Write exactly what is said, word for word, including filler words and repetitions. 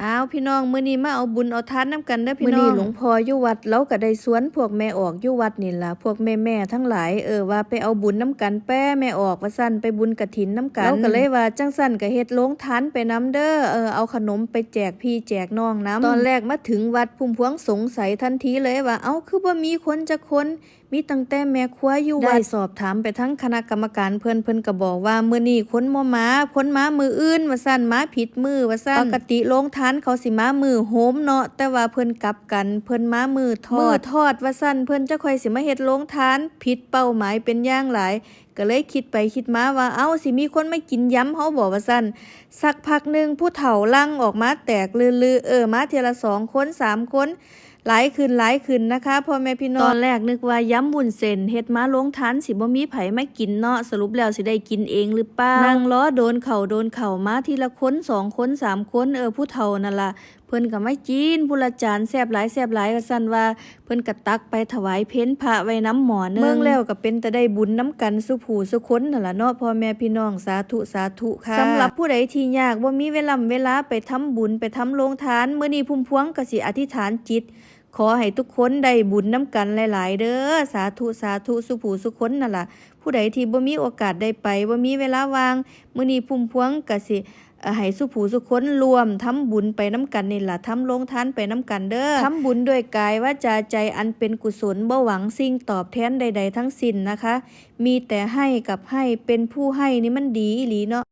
อ้าว พี่น้อง มื้อนี้มาเอาบุญเอาทานนำกันเด้อพี่น้อง มื้อนี้หลวงพ่ออยู่วัด เลาก็ได้ชวนพวกแม่ออกอยู่วัดนี่ล่ะ พวกแม่ๆ ทั้งหลาย เออ ว่าไปเอาบุญนำกันแป๊ แม่ออก ว่าซั่น ไปบุญกฐินนำกัน เลาก็เลยว่า จั่งซั่นก็เฮ็ดโรงทานไปนำเด้อ เออ เอาขนมไปแจกพี่แจกน้องนำ ตอนแรกมาถึงวัด พุ่มพวงสงสัยทันทีเลยว่า เอ้า คือบ่มีคนจักคน มีตั้งแต่แม่ครัวอยู่วัด ได้สอบถามไปทางคณะกรรมการเพิ่น เพิ่นก็บอกว่ามื้อนี้คนบ่มา คนมามื้ออื่นว่าซั่น มาผิดมื้อว่าซั่น ปกติโรงทานเขาสิมามื้อโฮมเนาะ แต่ว่าเพิ่นกลับกัน เพิ่นมามื้อทอด มื้อทอดว่าซั่น เพิ่นจั่งค่อยสิมาเฮ็ดโรงทาน ผิดเป้าหมายเป็นอย่างหลาย ก็เลยคิดไปคิดมาว่า เอ้า สิมีคนมากินยำเฮาบ่ว่าซั่น สักพักหนึ่งผู้เฒ่าหลั่งออกมาแตกลือๆ เออ มาเทื่อละสองคนสามคน หลายขึ้นหลายขึ้นนะคะ พ่อแม่พี่น้อง ตอนแรกนึกว่ายำวุ้นเส้น เฮ็ดมาโรงทานสิบ่มีไผมากินเนาะ สรุปแล้วสิได้กินเองหรือเปล่า นั่งรอโดนเข้าโดนเข้า มาทีละคนสองคนสามคน เออ ผู้เฒ่านั่นล่ะ เพิ่นก็มากินผู้ละจาน แซ่บหลายแซ่บหลายว่าซั่นว่า เพิ่นก็ตักไปถวายเพลพระไว้นำหม้อหนึ่ง เบิ่งแล้วก็เป็นตาได้บุญนำกันซุผู้ซุคนนั่นล่ะเนาะ พ่อแม่พี่น้อง สาธุสาธุค่ะ สำหรับผู้ใดที่ยาก บ่มีเวล่ำเวลาไปทำบุญ ไปทำโรงทาน มื้อนี้พุ่มพวงก็สิอธิษฐานจิต ขอให้ทุกคนได้บุญนำกันหลายๆ เด้อ สาธุสาธุ ซุผู้ซุคนนั่นล่ะ ผู้ใดที่บ่มีโอกาสได้ไป บ่มีเวลาว่าง มื้อนี้พุ่มพวงก็สิ เอ่อ ให้ซุผู้ซุคนร่วมทำบุญไปนำกันนี่ล่ะ ทำโรงทานไปนำกันเด้อ ทำบุญด้วยกายวาจาใจอันเป็นกุศล บ่หวังสิ่งตอบแทนใดๆ ทั้งสิ้นนะคะ มีแต่ให้กับให้ เป็นผู้ให้นี่มันดีอีหลีเนาะ